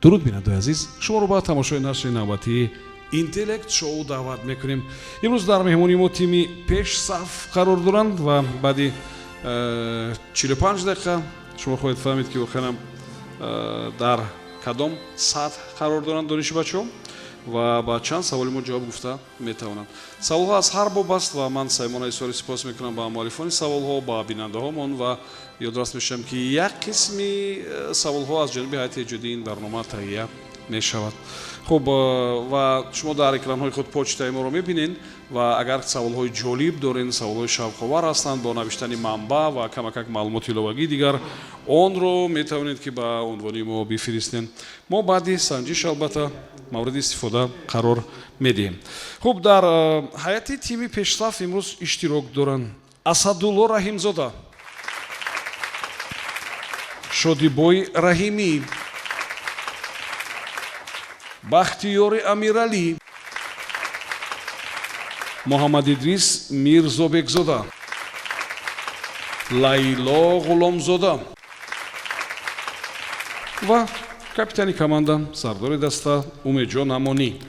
Дуруд, бинандаои азиз, шуморо ба тамошои нашри навбатии Интеллект Шоу даъват мекунем. Имрӯз дар меҳмони мо тими пешсаф қарор доранд ва баъди 45 дақиқа шумо хоҳед фаҳмид, ки воқеанам дар кадом сатҳ қарор доранд дониши бачаҳо ва ба чанд саволи мо ҷавоб гуфта метавонанд. Саволҳо аз ҳар боб аст ва ман Саймона изҳори сипос мекунам ба муаллифони саволҳо, ба бинандаҳомон ва ёдрас мешавам, ки як қисми саволҳо аз ҷониби ҳайати эҷодии ин барнома таҳия мешавад. Хуб, ва шумо дар экранҳои худ почтаи моро мебинед ва агар саволҳои ҷолиб дорен, саволҳои шавқовар ҳастанд, бо навиштани манбаъ ва камакак маълумоти иловагии дигар онро метавонед, ки ба унвони мо бифиристен. Мо баъди санҷиш албатта мавриди истифода қарор медиҳем. Хуб, дар ҳайати тими пешсаф имрӯз иштирок доранд Асадулло Раҳимзода, Шодибой Раҳимӣ, Бахтиёри Амиралӣ, Муҳаммадидрис Мирзобекзода, Лайло Ғуломзода ва капитани команда, сардори даста Умедҷон Амонӣ.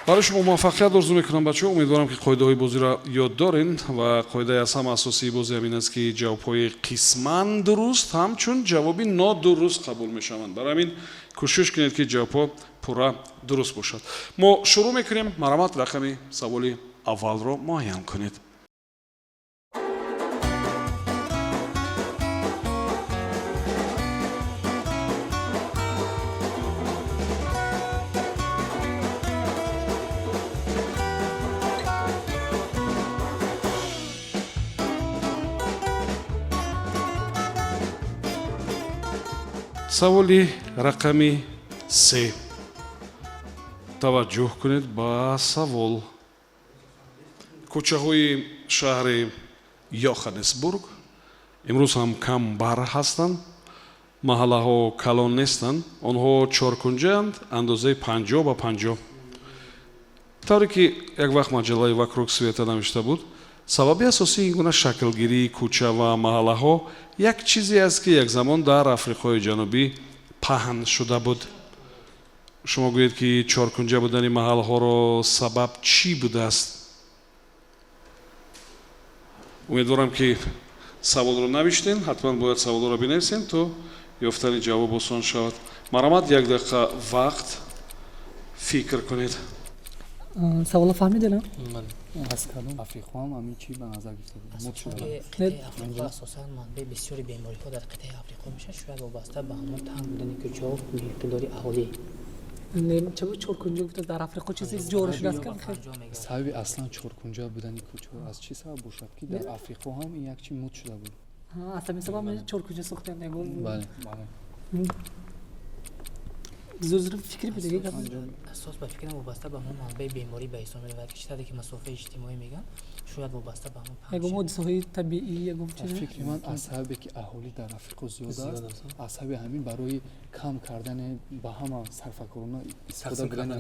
Барои шумо муваффақият орзу мекунам, бачаҳо. Умедворам, ки қоидаҳои бозиро ёд дорен ва қоидаи аз ҳама асосии бозӣ ҳамин аст, ки ҷавобҳои қисман дуруст ҳамчун ҷавоби нодуруст қабул мешаванд. Барои ҳамин кӯшиш кунед, ки ҷавобҳо пурра дуруст бошад. Мо шурӯъ мекунем. Марҳамат, рақами саволи аввалро муайян кунед. Саволи рақами се. Таваҷҷӯҳ кунед ба савол. Кӯчаҳои шаҳри Йоханнесбург имрӯз ҳам камбар ҳастанд, маҳаллаҳо калон нестанд, онҳо чоркунҷаанд, андозаи 50 ба 50. Тавре ки як вақт маҷаллаи «Вокруг света» навишта буд, сабаби асосии ин гуна шаклгирии кӯча ва маҳаллаҳо як чизе аст, ки як замон дар Африқои Ҷанубӣ паҳн шуда буд. Шумо гӯед, ки чоркунҷа будани маҳалҳоро сабаб чӣ будааст? Умедворам, ки саволро навиштем. Ҳатман бояд саволҳоро бинависем, то ёфтани ҷавоб осон шавад. Марҳамат, як дақиқа вақт, фикр кунед. Саволо фаҳмидем? Аз кадом Африқо ҳам ҳамин чӣ ба назар гирифта буд? Қитъаи Африқо асосан манбаи бисёри бемориҳо дар қитъаи Африқо мешавад. Шояд вобаста ба ҳамон танг будани кӯчаҳо, миқдори аҳолӣ. Чаро чоркунҷа гуфта? Дар Африқо чизе ҷорӣ шудааст ки? Сабаби аслан чоркунҷа будани кӯчаҳо аз чӣ сабаб бошад, ки дар Африқо ҳам ин як чи муд шуда буд? Аз ҳамин сабаб чоркунҷа сохтем? Бале. Зуд фикри будеги. Асос, ба фикрам, вобаста ба ҳамон манбаи беморӣ ба ҳисоб меравад, ки чӣ тавре ки масофаи иҷтимоӣ мегӯянд, шояд вобаста ба ҳамон. Ягон ҳодисаҳои табиӣ, ягон чиз. Фикри ман, аз сабабе ки аҳолӣ дар Африқо зиёд аст, аз сабаби ҳамин барои кам кардани ба ҳама сарфакорона истифода бурдани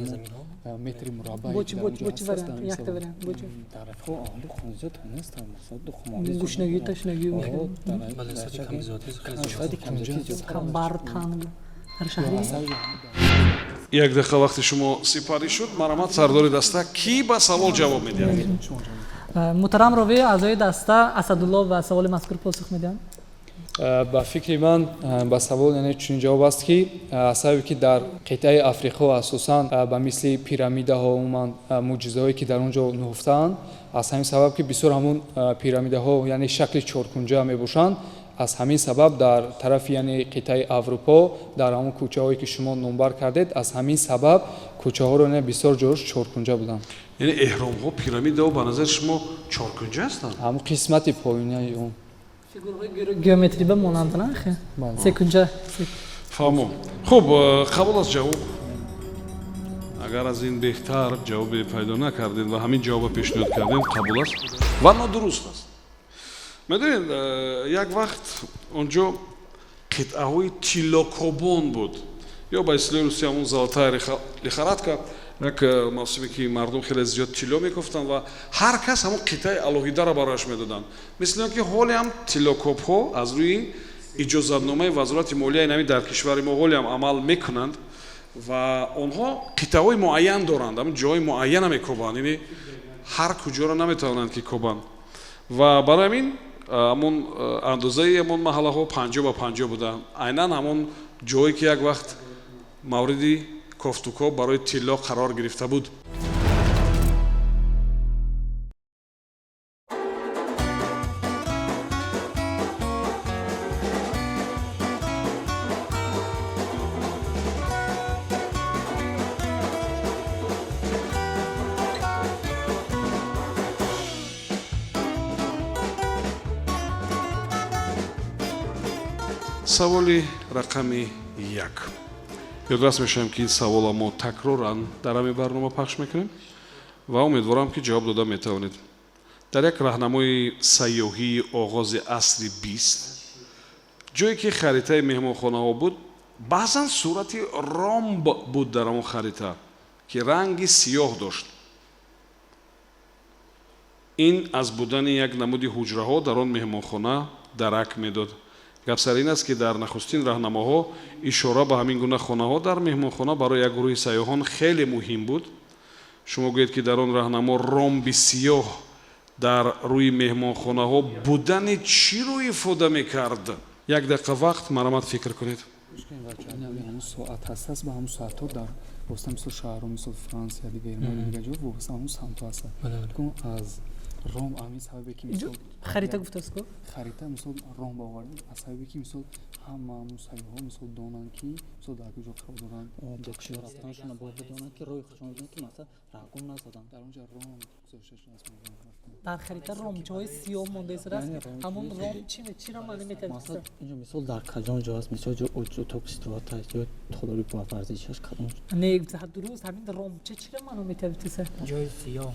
метри мураббаъ. Бо чӣ вариант? Якта вариант бо чӣ? Дар Африқо аҳолӣ зиёд нест. Гушнагӣ, ташнагӣ, камбар, танг дар шаҳри. Як дақиқа вақти шумо сипарӣ шуд. Марҳамат, сардори даста, кӣ ба савол ҷавоб медиҳад? Муҳтарам ровӣ, аъзои даста Асадулло ба саволи мазкур посух медиҳанд. Ба фикри ман, ба савол яъне чунин ҷавоб аст, ки аз сабабе ки дар қитъаи Африқо асосан ба мисли пирамидаҳо, умуман мӯъҷизаҳое ки дар он ҷо нуҳуфтаанд, аз ҳамин сабаб ки бисёр ҳамун пирамидаҳо яъне шакли чоркунҷа мебошанд, аз ҳамин сабаб дар тарафи яъне қитъаи Аврупо дар ҳамон кӯчаҳое ки шумо номбар кардед, аз ҳамин сабаб кӯчаҳоро яъне бисёр ҷош чоркунҷа буданд. Яъне эҳромҳо, пирамидаҳо ба назари шумо чоркунҷа ҳастанд? Ҳамон қисмати поёнаи он. Фигураҳои геометрӣ ба монанд, на секунҷа. Фаҳмом. Хуб, қабул аст ҷавоб. Агар аз ин беҳтар ҷавобе пайдо накардед ва ҳамин ҷавобро пешниҳод кардем, қабул аст ва нодуруст аст. Медонед, як вақт он ҷо қитъаҳои тиллокобон буд ё ба истилоҳи русия ҳамон золотая лихорадка, як мавсиме ки мардум хеле зиёд тилло мекофтанд ва ҳар кас ҳамон қитъаи алоҳидаро барояш медоданд. Мисли он ки ҳоле ҳам тиллокобҳо аз рӯи Иҷозатномаи Вазорати молия инами дар кишвари мо ҳолиам амал мекунанд ва онҳо қитъаҳои муайян доранд, ҳамн ҷои муайяна мекобанд, яъне ҳар куҷоро наметавонанд ки кобанд. Ва барои ҳамин ҳамон андозаи ҳамон маҳаллаҳо 50 ба 50 буданд, айнан ҳамон ҷое ки як вақт мавриди кофтукоб барои тилло қарор гирифта буд. Саволи рақами 1. Ёдрас мешавем, ки ин савола мо такроран дар ҳамин барнома пахш мекунем ва умедворам, ки ҷавоб дода метавонед. Дар як раҳнамои сайёҳии оғози асри 20, ҷое ки харитаи меҳмонхонаҳо буд, баъзан сурати ромб буд дар ҳамон харита, ки ранги сиёҳ дошт. Ин аз будани як намуди ҳуҷраҳо дар он меҳмонхона дарак медод. Гап сар ин аст, ки дар нахустин раҳнамоҳо ишора ба ҳамин гуна хонаҳо дар меҳмонхона барои як гурӯҳи сайёҳон хеле муҳим буд. Шумо гӯед, ки дар он раҳнамо ромби сиёҳ дар рӯи меҳмонхонаҳо будани чиро ифода мекард? Як дақиқа вақт, марҳамат, фикр кунед. Ҳамун соат ҳастааст, ба ҳамун соатҳо дар вобаста, мисол, шаҳрҳо, мисол, Франсия, Германия, дигар ҷо вобаста ҳамун самтҳо ҳастанд. Аз ром ҳамин сабабе ки мисол харита гуфтааст ку. Харита, мисол, ром ба овард аз сабабе ки, мисол, ҳама ҳамун сайёҳҳо, мисол, донанд, ки, мисол, дар куҷо қарор доранд. Куҷо рафтанашона бояд бидонанд, ки роҳи худшон бидонанд, ки масалан раҳгум назаданд. Дар онҷа ром гузошта шудааст. Дар харита ром ҷои сиёҳ мондааст. Ҳамон ром чи чиро маъни метавад? Масалан, инҷо, мисол, дар кадом ҷо аст, мисол, ҷо утоқ истироҳат аст ё толори варзишаш кадом? Не, дуруст, ҳамин ром чиро маъно метавад? Ҷои сиёҳ,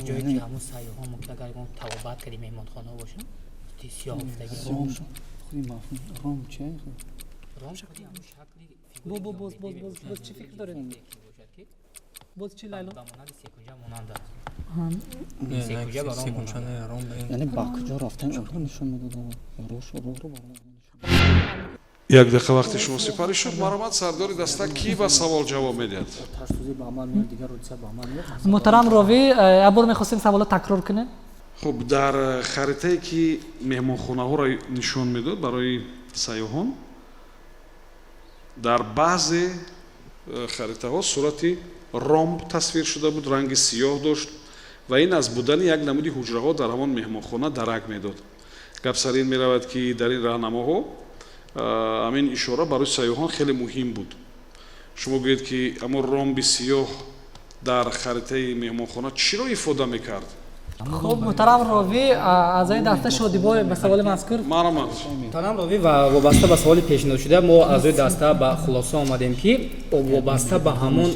ҷое ки ҳамун сайёҳон мумкин агар ягон табобат карди меҳмонхона бошанд, сиёҳ гуфтаги. Худи мафҳум ром чи? Ром худи ҳамун шакли. Бо боз боз боз боз чӣ фикр доред, боз чи, Лайло? Ба монанди секунҷа монанд аст. Яъне ба куҷо рафтан онҳо нишон медоданд, роҳро. Як дақиқа вақти шумо сипарӣ шуд. Марҳамат, сардори даста, кӣ ба савол ҷавоб медиҳад? Муҳтарам ровӣ, як бор мехостем саволо такрор кунем. Хуб, дар харитае ки меҳмонхонаҳоро нишон медод барои сайёҳон, дар баъзе харитаҳо сурати ромб тасвир шуда буд, ранги сиёҳ дошт ва ин аз будани як намуди ҳуҷраҳо дар ҳамон меҳмонхона дарак медод. Гап сар ин меравад, ки дар ин раҳнамоҳо ҳамин ишора барои сайёҳон хеле муҳим буд. Шумо гӯед, ки ҳамон ромби сиёҳ дар харитаи меҳмонхона чиро ифода мекард? Хуб, муҳтарам ровӣ, аъзои даста Шодибой ба саволи мазкур. Марҳамат. Муҳтарам ровӣ, ва вобаста ба саволи пешниҳодшуда мо аъзои даста ба хулоса омадем, ки вобаста ба ҳамон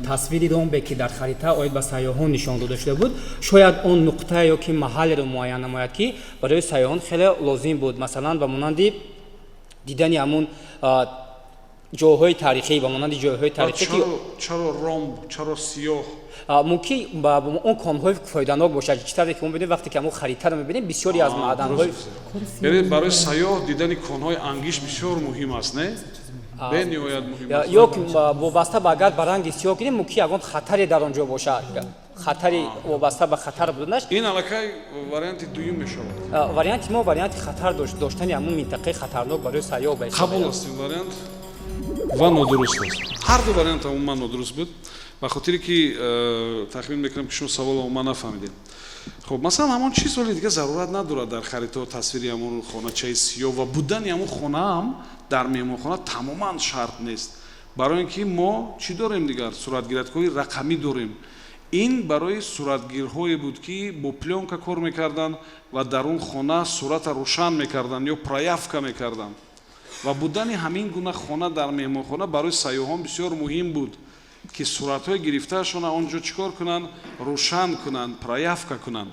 тасвири ромбе, ки дар харита оид ба сайёҳон нишон дода шуда буд, шояд он нуқта ё ки маҳаллеро муайян намояд, ки барои сайёҳон хеле лозим буд, масалан, ба монанди дидани ҳамон ҷойҳои таърихӣ, ба монанди ҷойҳои таърихӣ. Чаро ромб, чаро сиёҳ? Мумкин ба он конҳои фоиданок бошад. Чӣ тавре ки мо мебинем, вақте ки ҳамон харитаро мебинем, бисёре аз маъданҳои Яъне барои сайёҳ дидани конҳои ангишт бисёр муҳим аст, не? Бениҳоят муҳим. Ё ки вобаста ба агар ба ранги сиёҳ гирем, мумкин ягон хатаре дар он ҷо бошад, хатари вобаста ба хатар буданаш. Ин аллакай варианти дуюм мешавад. Варианти мо варианти хатар доштани ҳамун минтақаи хатарнок барои сайёҳ ба. Қабул аст ин вариант ва нодуруст аст. Ҳар ду вариант умуман нодуруст буд, ба хотире ки тахмин мекунам, ки шумо саволро умуман нафаҳмидед. Хуб, масалан, ҳамон чиз вале дига зарурат надорад дар харитаҳо тасвири ҳамон хоначаи сиёҳ ва будани ҳамон хонаам дар меҳмонхона тамоман шарт нест, барои ин ки мо чӣ дорем? Дигар суратгиракҳои рақамӣ дорем. Ин барои суратгирҳое буд, ки бо плёнка кор мекарданд ва дар он хона сурата рӯшан мекарданд ё проявка мекарданд. Ва будани ҳамин гуна хона дар меҳмонхона барои сайёҳон бисёр муҳим буд, ки суратҳои гирифтаашона он ҷо чӣ кор кунанд? Рӯшан кунанд, проявка кунанд.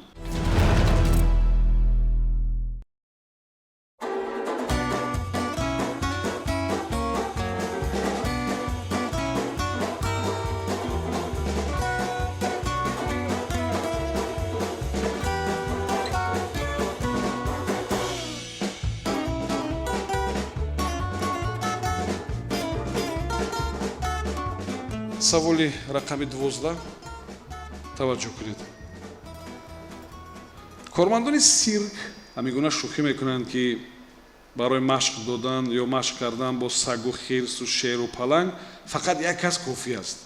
Саволи рақами 12, таваҷҷӯҳ кунед. Кормандони сирк ҳамин гуна шӯхӣ мекунанд, ки барои машқ додан ё машқ кардан бо сагу хирсу шеру паланг фақат як кас кофӣ аст,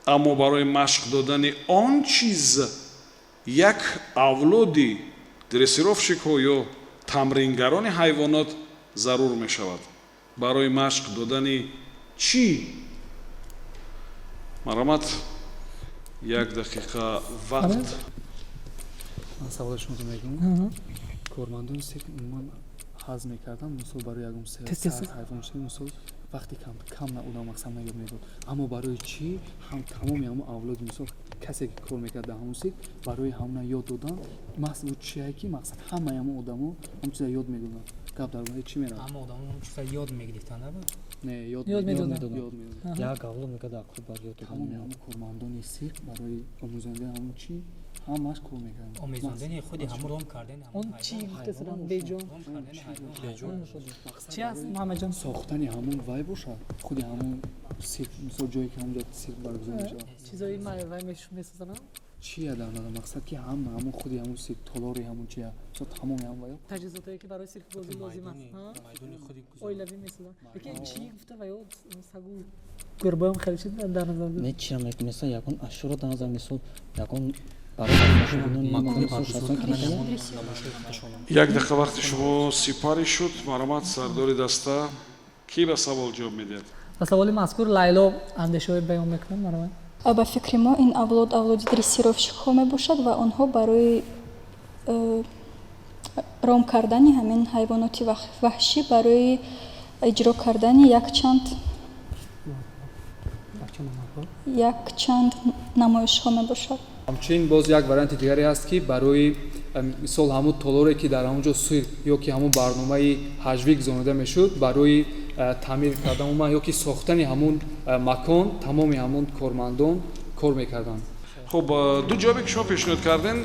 аммо барои машқ додани он чиз як авлоди дрессировщикҳо ё тамрингарони ҳайвонот зарур мешавад. Барои машқ додани чӣ? Марҳамат, як дақиқа вақт. Ман саволи шуморо мегӯям. Кормандони сирк умуман ҳаз мекарданд, мисол, барои ягон ҳайвон, мисол, вақти кам на одам мақсад наёд медод, аммо барои чӣ ҳам тамоми ҳамон авлоди, мисол, касе ки кор мекард дар ҳамон сирк, барои ҳамона ёд додан маҳз ӯ чие, ки мақсад ҳамаи ҳамон одамо ҳамон чиза ёд медоданд? Гап дар бораи чӣ меравад? Ҳама одамо ҳамон чиза ёд мегирифтанд? Не, ёд ёд медоданд. Ёд медоданд. Як авлод мекард, ақл бар ёд. Тамоми ҳамон кормандони сирк барои омӯзондани ҳамон чӣ ҳамаш кор мекарданд. Омезондани худи ҳамон, ром кардани. Он чӣ гуфтасидан, беҷон чи аст, Муҳаммадҷон? Сохтани ҳамон вай бошад, худи ҳамон сирк, мисол, ҷое ки ҳамонҷо сирк баргузор мешавад. Чизои вай месозанд. Чия дар назар? Мақсад ки ҳама ҳамон худи ҳамон сирк, толори ҳамон чия, мисол, тамоми ҳамон вай. Таҷҳизотое ки барои сиркбозӣ лозим аст, оилавӣ месозанд, лекин чӣ гуфта ва ё сагу гурбаам хеле чиз дар назар. Не, чира мисол, ягон ашёро дар назар, мисол, ягон. Як дақиқа вақти шумо сипарӣ шуд. Марҳамат, сардори даста, кӣ ба савол ҷавоб медиҳад? Ба саволи мазкур Лайло андешаҳое баён мекунад, марҳамат. Ба фикри мо, ин авлод авлоди дрессировщикҳо мебошад ва онҳо барои ром кардани ҳамин ҳайвоноти ваҳшӣ, барои иҷро кардани якчанд намоишҳо мебошад. Ҳамчунин боз як варианти дигаре ҳаст, ки барои, мисол, ҳамун толоре, ки дар ҳамон ҷо сирк ё ки ҳамун барномаи ҳаҷвӣ гузаронида мешуд, барои таъмир кардан умуман ё ки сохтани ҳамун макон тамоми ҳамун кормандон кор мекарданд. Хуб, ду ҷавобе, ки шумо пешниҳод кардем,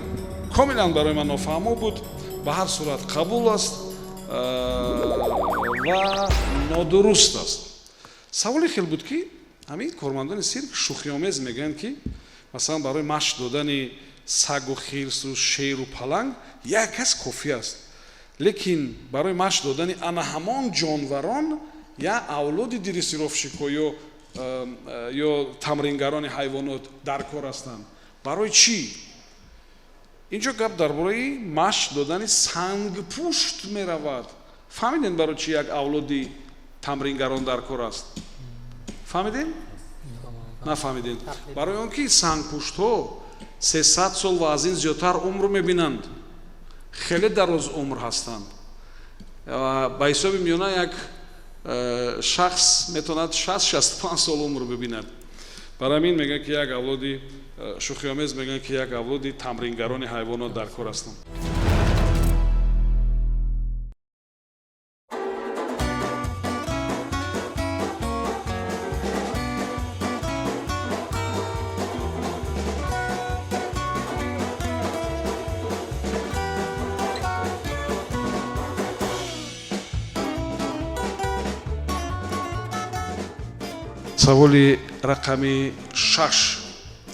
комилан барои ман нофаҳмо буд. Ба ҳар сурат, қабул аст ва нодуруст аст. Саволи хел буд, ки ҳамин кормандони сирк шӯхиомез мегӯянд, ки масалан барои машқ додани сагу хирсу шеру паланг як кас кофӣ аст, лекин барои машқ додани ана ҳамон ҷонварон я авлоди дрессировщикҳо ё тамрингарони ҳайвонот дар кор ҳастанд. Барои чӣ? Инҷо гап дар бораи машқ додани сангпушт меравад. Фаҳмидем, барои чӣ як авлоди тамрингарон дар кор аст? Фаҳмидем? Нафаҳмидем? Барои он ки сангпуштҳо 300 сол ва аз ин зиёдтар умр мебинанд, хеле дароз умр ҳастанд. Ба ҳисоби миёна як шахс метавонад 60-65 сол умр бибинад. Барои ҳамин мегӯянд, ки як авлоди, шӯхиомез мегӯянд, ки як авлоди тамрингарони ҳайвонот дар кор ҳастанд. Саволи рақами 6,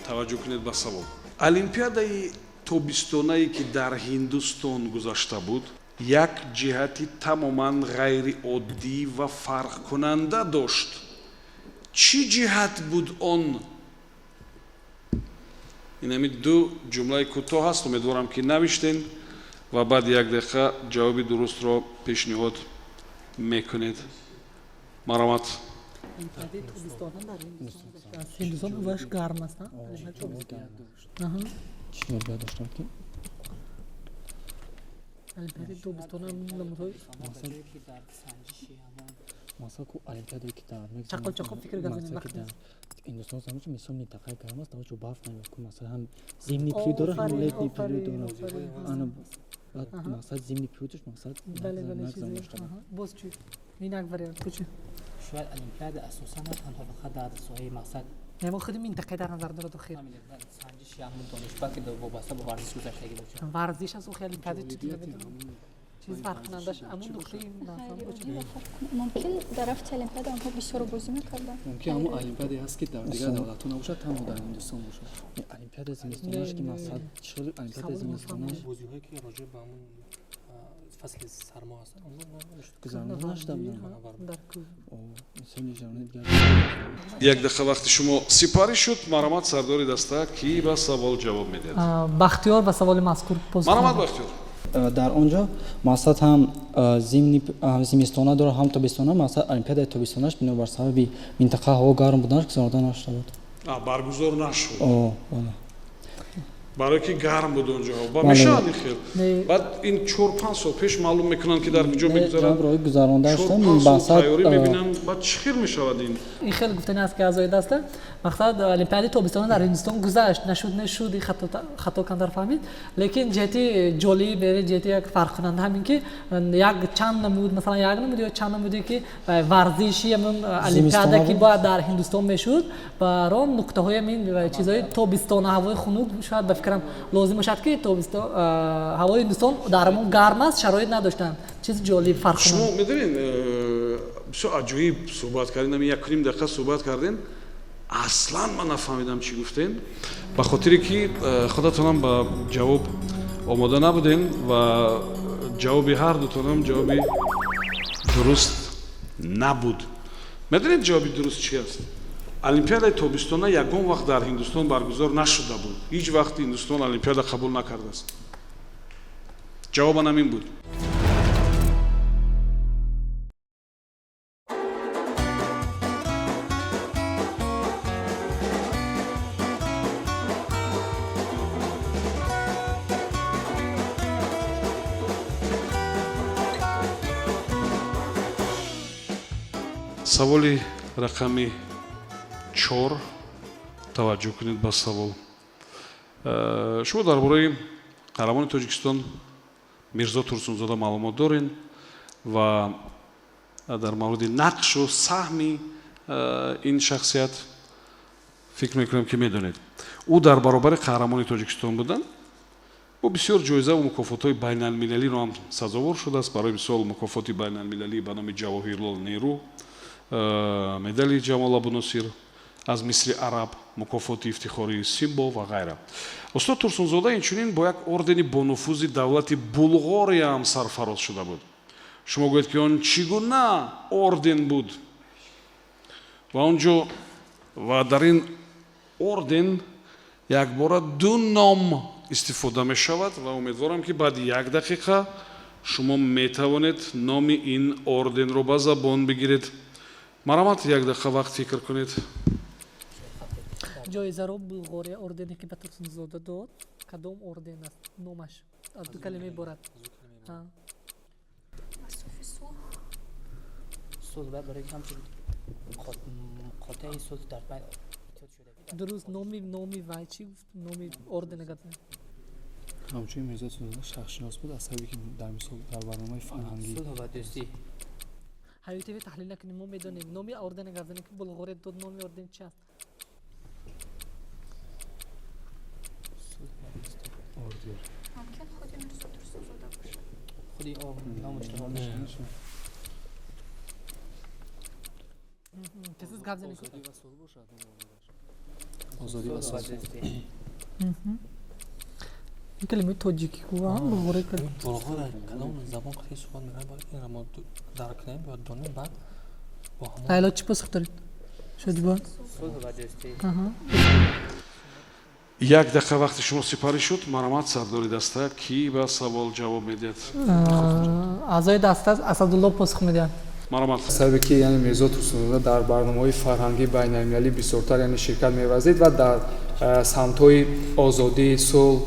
таваҷҷӯҳ кунед ба савол. Олимпиадаи тобистонае, ки дар Ҳиндустон гузашта буд, як ҷиҳати тамоман ғайриоддӣ ва фарқкунанда дошт. Чӣ ҷиҳат буд он? Инами ду ҷумлаи кӯтоҳ аст. Умедворам, ки навиштен ва баъди як дақиқа ҷавоби дурустро пешниҳод мекунед. Марҳамат. Ҳиндустон ҳавояш гарм аст. Чӣ бояд доштам, ки Олимпиадаи тобистона намудҳои масалан, ку олимпиадае, ки дар Чақол, чақол фикр гардонем. Масалан, ки дар Ҳиндустон замони, мисол, минтақаи гарм аст, дар он ҷо барф намеяд ку. Масалан, ҳам зимний период дора, ҳам летний период дора. Ана, баъд, мақсад, зимний периодаш, мақсад, нагзаштан. Боз чӣ? Ин як вариант чӣ? Шояд олимпиада асосан на танҳо фақат дар соҳаи, мақсад. Не, мо худи минтақаи дар назар дорад, охир. Санҷиши ҳамун дониш, балки вобаста ба варзиш гузаштагӣ бошад. Варзиш аст, охи, олимпиада чӣ? Чиз фарқкунандаш ҳамун нуқтаи. Мумкин дар рафти олимпиада онҳо бисёр бозӣ мекарданд. Мумкин ҳамун олимпиаде ҳаст, ки дар дигар давлатҳо набошад, танҳо дар Ҳиндустон бошад. Олимпиадаи зимистонаш ки мақсад чӣ, олимпиадаи зимистонаш бозиҳое ки роҷеъ ба ҳамун фасли сармо ҳастанд, онҳо гузаронда нашуда буданд. Як дақиқа вақти шумо сипарӣ шуд. Марҳамат, сардори даста, кӣ ба савол ҷавоб медиҳад? Бахтиёр ба саволи мазкур. Марҳамат, Бахтиёр. Дар он ҷо мақсад ҳам зимистона дорад, ҳам тобистона. Мақсад олимпиадаи тобистонаш бинобар сабаби минтақа ҳаво гарм буданаш гузаронида нашуда буд. Баргузор нашуд, барое ки гарм буд он ҷоҳо. Ба мешавад ин хел? Баъд ин 4-5 сол пеш маълум мекунанд, ки дар куҷо мегузарад. Гузаронда. Тайёрӣ мебинанд, баъд чӣ хел мешавад ин? Ин хел гуфтани аст, ки аъзои даста, мақсад олимпиадаи тобистона дар Ҳиндустон гузашт, нашуд, нашуд, хато камтар фаҳмид, лекин ҷиҳати ҷолиб, ҷиҳати як фарқкунанда ҳамин ки як чанд намуд, масалан як намуд ё чанд намуде ки варзиши ҳамин олимпиада ки бояд дар Ҳиндустон мешуд, бар он нуқтаҳои ҳамин чизҳои тобистона, ҳавои хунук шояд ба фикрам лозим бошад, ки тобистон ҳавои Ҳиндустон дар ҳамон гарм аст, шароит надоштанд. Чизи ҷолиб, фарқ. Шумо медонед, бисёр аҷоиб суҳбат кардем, ҳамин 1,5 дақиқа суҳбат кардем, аслан ман нафаҳмидам чӣ гуфтем, ба хотире ки худатонам ба ҷавоб омода набудем ва ҷавоби ҳар дутонам ҷавоби дуруст набуд. Медонед, ҷавоби дуруст чи аст? Олимпиадаи тобистона ягон вақт дар Ҳиндустон баргузор нашуда буд. Ҳеҷ вақт Ҳиндустон олимпиада қабул накардааст. Ҷавобан ҳамин буд. Саволи рақами 4. Таваҷҷӯҳ кунед ба савол. Шумо дар бораи қаҳрамони Тоҷикистон Мирзо Турсунзода маълумот доред ва дар мавриди нақшу саҳми ин шахсият фикр мекунам, ки медонед. Ӯ дар баробари қаҳрамони Тоҷикистон будан, ӯ бисёр ҷоизаву мукофотҳои байналмилалиро ҳам сазовор шудааст. Барои мисол, мукофоти байналмилалӣ ба номи Ҷавоҳирлол Неру, медали Ҷамол Абуносир аз мисли араб, мукофоти ифтихории Симбо ва ғайра. Устод Турсунзода инчунин бо як ордени бонуфузи давлати Булғория ҳам сарфароз шуда буд. Шумо гӯед, ки он чӣ гуна орден буд? Ва он ҷо ва дар ин орден якбора ду ном истифода мешавад ва умедворам, ки баъди як дақиқа шумо метавонед номи ин орденро ба забон бигиред. Марҳамат, як дақиқа вақт фикр кунед. Ҷоизаро Булғория, ордене ки ба Турсунзода дод, кадом орден аст? Номаш аз ду калима иборат. Дуруст, номи вай чӣ гуфт? Номи ордена гап. Ҳамчунин Мирзо Турсунзода шахсшинос буд, аз сабаби ки дар мисол дар барномаи фарҳангӣ. Сулҳу ва дӯстӣ. Ҳаётиви таҳлил накунем, мо медонем номи ордена гап занем, ки Булғория дод, номи орден чи аст? Мумкин худи Мирзо Турсунзода бошад. Худи номаш. Тез гап занем. Озодӣ ва сулҳ. Ин калимаи тоҷикӣ ку булғорӣ. Булғора кадом забон қати суҳбат мекунад, бояд инро мо дарк кунем, бояд донем, баъд бо ҳамон. Лайло, чӣ посух доред? Шодибон. Сулҳу ва дӯстӣ. Як дақиқа вақти шумо сипарӣ шуд. Марҳамат, сардори даста, кӣ ба савол ҷавоб медиҳад? Аъзои даста Асадулло посух медиҳад. Марҳамат. Сабаби ки, яъне, Мирзо Турсунзода дар барномаҳои фарҳангии байналмилалӣ бисёртар, яъне, ширкат меварзид ва дар самтҳои озодӣ, сулҳ,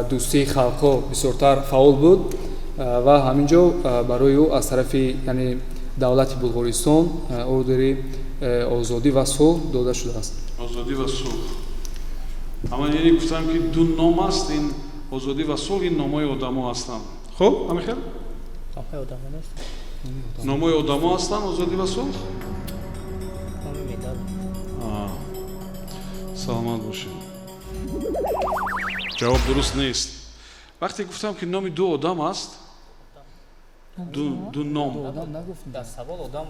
дӯстии халқҳо бисёртар фаъол буд ва ҳамин ҷо барои ӯ аз тарафи, яъне, давлати Булғористон ордери озодӣ ва сулҳ дода шудааст. Озодӣ ва сулҳ. Ама яъне гуфтам, ки ду ном аст, ин озодӣ ва сулҳ, ин номҳои одамо ҳастанд. Хуб, ҳамин хел? Номҳои одамо нест. Номҳои одамо ҳастанд озодӣ ва сулҳ? Номи медал. Саломат бошед. Ҷавоб дуруст нест. Вақте гуфтам, ки номи ду одам аст, Ду ном. Дар савол одам.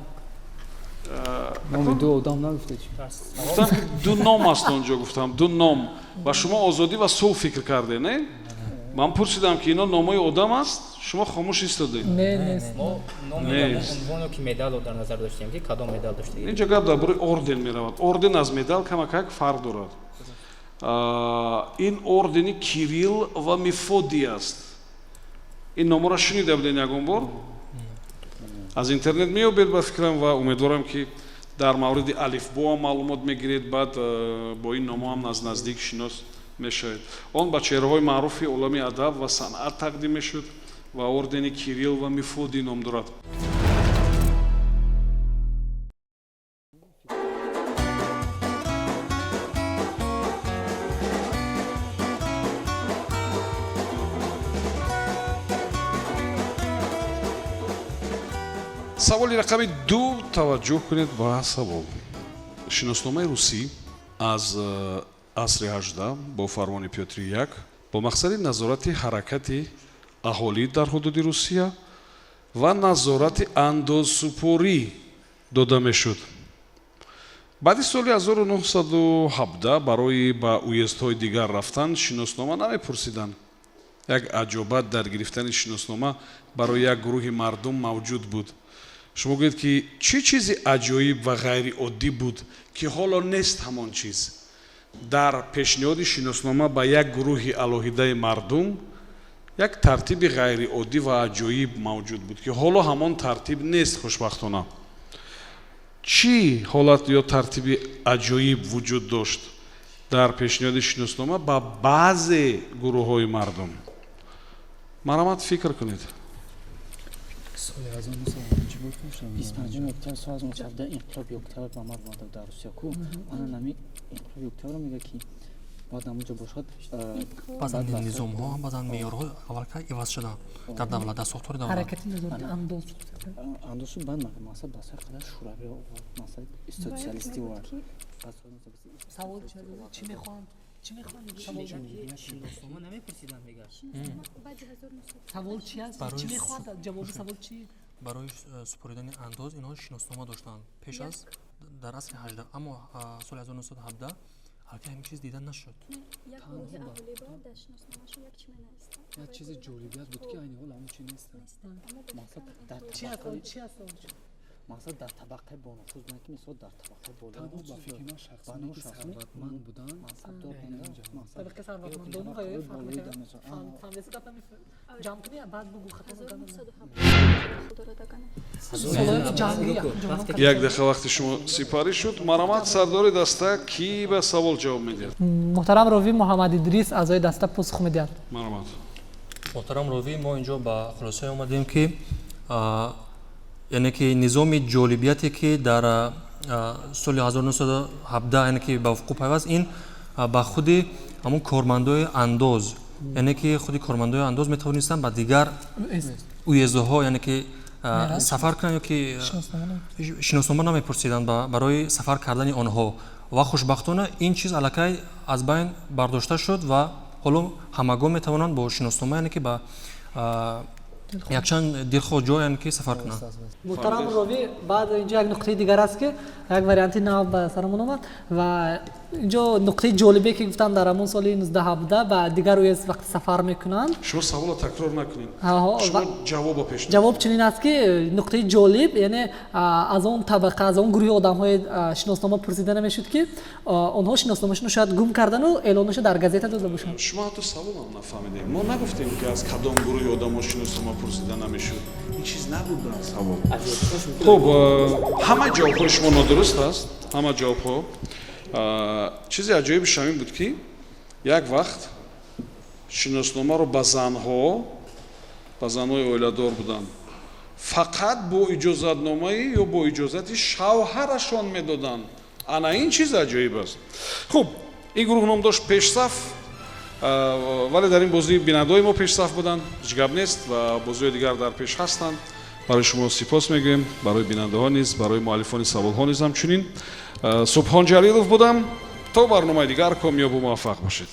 Номи ду одам нагуфта чи? Гуфтам, ки ду ном аст онҷо, гуфтам ду ном, ва шумо озодӣ ва сулҳ фикр карде, не? Ман пурсидам, ки ино номҳои одам аст, шумо хомӯш истодед. Не, нест. Мо номи унвоно ки медалро дар назар доштем, ки кадом медал доштагӣ. Инҷо гап дар бораи орден меравад. Орден аз медал камакак фарқ дорад. Ин ордени Кирилл ва Мефодий аст. Ин номҳоро шунида будед ягон бор? Аз интернет меёбед, ба фикрам, ва умедворам, ки дар мавриди алифбоам маълумот мегиред, баъд бо ин номҳоам аз наздик шинос мешавед. Он ба чеҳраҳои маъруфи олами адаб ва санъат тақдим мешуд ва ордени Кирилл ва Мефодий ном дорад. Саволи рақами 2. Таваҷҷӯҳ кунед ба савол. Шиносномаи русӣ аз асри 18 бо фармони Пётри I бо мақсади назорати ҳаракати аҳолӣ дар ҳудуди Русия ва назорати андозсупорӣ дода мешуд. Баъди соли 1917 барои ба уездҳои дигар рафтан шиноснома намепурсиданд. Як аҷобат дар гирифтани шиноснома барои як гурӯҳи мардум мавҷуд буд. Шумо гӯед, ки чӣ чизи аҷоиб ва ғайриоддӣ буд, ки ҳоло нест ҳамон чиз? Дар пешниҳоди шиноснома ба як гурӯҳи алоҳидаи мардум як тартиби ғайриоддӣ ва аҷоиб мавҷуд буд, ки ҳоло ҳамон тартиб нест, хушбахтона. Чӣ ҳолат ё тартиби аҷоиб вуҷуд дошт дар пешниҳоди шиноснома ба баъзе гурӯҳҳои мардум? Марҳамат, фикр кунед. Соли 1900 чӣ буд? 25 октябр соли 1917 инқилоби октябр ба амал омада дар Русия ку. Ана нами инқилоби октябрро мега, ки бояд ҳамонҷо бошад. Баъзан низомҳо, баъзан меъёрҳо аввалка иваз шуданд дар давлат, дар сохтори давлат. Ҳаракати назорати андоз. Андозу баъд мақсад ба сар қадар шӯравӣ овард, мақсад социалистӣ овард. Савол чӣ мехоҳанд? Чӣ мехоҳанд? Шиноснома намепурсиданд, мега. Савол чи аст? Чӣ мехоҳанд? Ҷавоби савол чи? Барои супоридани андоз инҳо шиноснома доштанд пеш аз, дар асри 18, аммо соли 1917 аллакай ҳамин чиз дида нашуд. Як чизи ҷолибият буд, ки айни ҳол ҳамон чи нест. Чи аст? Мақсад дар табақаи бонуфуз буданд, ки мисол дар табақаи боло. Танҳо ба фикри ман шахсоне, ки сарватманд буданд. Табақаи сарватмандону ҷамъ кунӣ, баъд бугу, хато. Як дақиқа вақти шумо сипарӣ шуд. Марҳамат, сардори даста, кӣ ба савол ҷавоб медиҳад? Муҳтарам ровӣ, Муҳаммад Идрис, аъзои даста, посух медиҳад. Марҳамат. Муҳтарам ровӣ, мо инҷо ба хулосае омадем, ки яъне ки низоми ҷолибияте, ки дар соли 1917, яъне ки ба вуқӯъ пайваст, ин ба худи ҳамон кормандои андоз, яъне ки худи кормандои андоз метавонистанд ба дигар уездҳо, яъне ки сафар кунанд ё ки шиноснома намепурсиданд барои сафар кардани онҳо. Ва хушбахтона ин чиз аллакай аз байн бардошта шуд ва ҳоло ҳамагон метавонанд бо шиноснома, яъне ки ба якчанд дилхоҳ ҷой, яъне ки сафар кунанд. Муҳтарам ровӣ, баъд инҷо як нуқтаи дигар аст, ки як варианти нав ба сарамон омад. Ва инҷо нуқтаи ҷолибе, ки гуфтанд, дар ҳамон соли 1917 ба дигар уезд вақти сафар мекунанд. Шумо саволро такрор накунед, шумо ҷавобо пеш. Ҷавоб чунин аст, ки нуқтаи ҷолиб, яъне аз он табақа, аз он гурӯҳи одамҳои шиноснома пурсида намешуд, ки онҳо шиносномашонро шояд гум кардану эълонашо дар газета дода бошанд. Шумо ҳатто саволам нафаҳмидем. Мо нагуфтем, ки аз кадом гурӯҳи одамо шиноснома пурсида намешуд. Ин чиз набуд дар савол. Хуб, ҳама ҷавобҳои шумо нодуруст аст, ҳама ҷавобҳо. Чизи аҷоибиш ҳамин буд, ки як вақт шиносномаро ба занҳо, ба занҳои оиладор буданд, фақат бо иҷозатномаи ё бо иҷозати шавҳарашон медоданд. Ана ин чиз аҷоиб аст. Хуб, ин гурӯҳ ном дошт «Пешсаф», вале дар ин бозӣ бинандаҳои мо пешсаф буданд. Ҳеҷ гап нест, ва бозиҳои дигар дар пеш ҳастанд. Барои шумо сипос мегӯем, барои бинандаҳо низ, барои муаллифони саволҳо низ ҳамчунин. Субҳон Ҷалилов будам. То барномаи дигар комёбу муваффақ бошед.